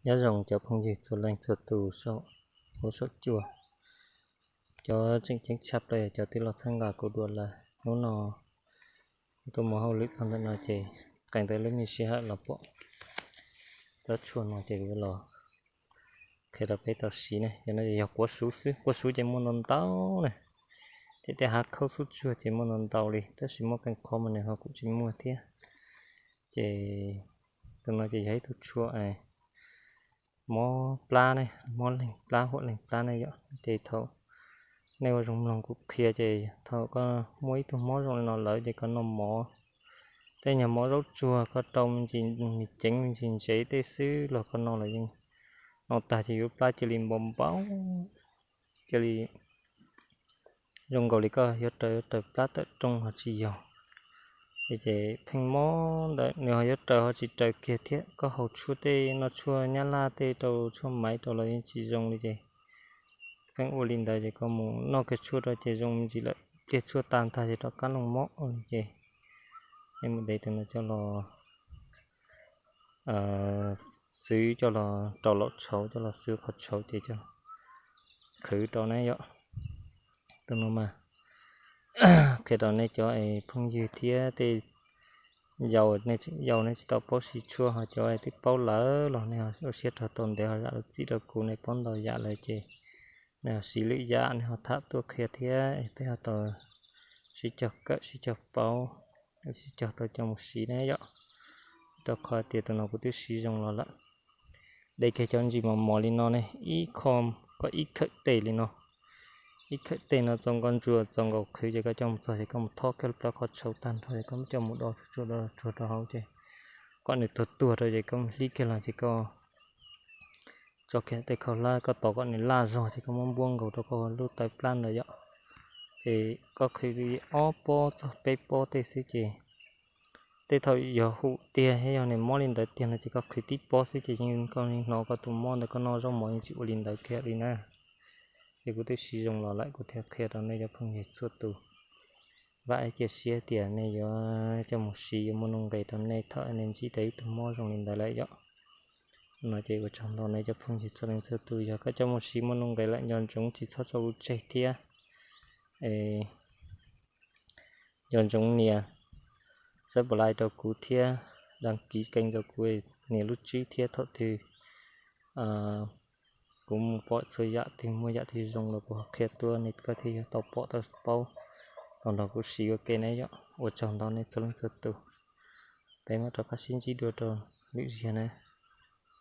Nyob zoo cov phooj ywg txhua leej txhua tus saum huab saum cua. Cov tseem ceeb tshaj plaws yog cov twb los txhawb nqa kuv dua lawm. Hnub no kuv tuaj mus hauj lwm txog ntawm no ces qee ntawd lub me sij hawm los pom cov tshuaj no ces kuv los qhia rau peb tau siv ne. Cov no yog quav suv xwb, quav suv ces muaj ntau ntau na. Ces tej hav khaub xub tsuag ces muaj ntau ntau li, tab sis muaj qee qhov mas nws ho kuj tsis muaj thiab. Ces tus no ces yog ib tug tshuaj mob plab ne, mob leeg plab, huam leeg plab ne yom. Ces thaum nej ua zoo mloog kuv qhia ces thaum koj muaj ib tug mob zoo li no lawm ces koj noj mov, tej nyuag mov zaub tsuag koj rau me ntsis mis ceev me ntsis ntsev tej xwb los koj noj los yeej noj tag ces yuav plab cia li npau npau, cia li zoo nkaus li koj yuav raws yuav raws plab tawm rooj ho tsis yog. Ces pheej mob ntawd nws ho yuav raws ho tsis raws kiag thiab. Koj haus tshuaj tej noj tshuaj nyab laj tej rau tshuaj maiv rau los yeej tsis zoo li ces pheej ua li ntawd ces koj mus noj kiag tshuaj rau ces zoo me ntsis lawm, pliag tshuaj tag ntag ces rov qab los mob li ces nej mus de tus no coj los xwb, coj los rau laum tshauv, coj los xwb qhov tshauv ces coj qhwv rau ne yom. Tus no mas qhia rau nej cov phooj ywg thiab tej yau, nej tseem yau nej tsis tau paub siv tshuaj, ho cov twb paub lawm los nej ua siab rog tau ntev ho zam lub txim rau kuv, nej paub ntau yam lawm ces nej ho siv lwm yam nej ho tham tuaj qhia thiab peb ho tau sib cog kawm sib cog paub, sib cog tau coj mus siv ne yom. Rau qhov tias tus no kuv twb siv zoo los lawm. De kiag cov ntsis mos mos li no ne, ib qho, koj ib khawm tes li no, ib khawm tes no txaus nkaus ntsuas txaus nkaus qhwv ces koj coj mus txog ces koj mus thob kiag lub plab qhov tshauv tag nrho ces koj muab coj mus do tsuag tsuag do tsuag rau hauv ces kom nws tuag tuag rau ces koj mus hlib kiag los ces koj tso kiag tej khaub hlab koj tos kom nws laj zog ces koj muab npuab nkaus rau koj lub tawv plab ntawd yom. Ces koj qhwv li ob pob txog peb pob tej xwb ces tej thaum yog hum tiag thiab yog nws mob li ntawd tiag no ces koj qhwv tib pob xwb ces yeej koj hnov koj tus mob ntawd koj noj zaub mov yeej tsis ua li ntawd kiag li na. Ces kuv twb siv zoo los lawm kuv thiaj qhia rau nej cov phooj ywg txhua tus. Vam ib cia siab tias nej yuav coj mus siv yuav muaj nuj nqis rau nej thaum nej ntsib tau ib tug mob zoo li ntawd lawm yom. No ces ua tsaug ntau nej cov phooj ywg txhua leej txhua tus, yog koj coj mus siv muaj nuj nqis lawm nco ntsoov tsis txhob tso kuv tseg thiab. Nco ntsoov nias subscribe rau kuv thiab đăng ký kênh rau kuv, nias lub tswb thiab thaum twg kuv mus pom txhua yam twg muaj yam twg zoo los kuv ho qhia tuaj nej koj thiaj yuav tau pom tau paub tau nrog kuv siv ua ke na yom. Ua tsaug ntau nej txhua leej txhua tus. Peb mam rov qab sib ntsib dua rau lwm zaug na.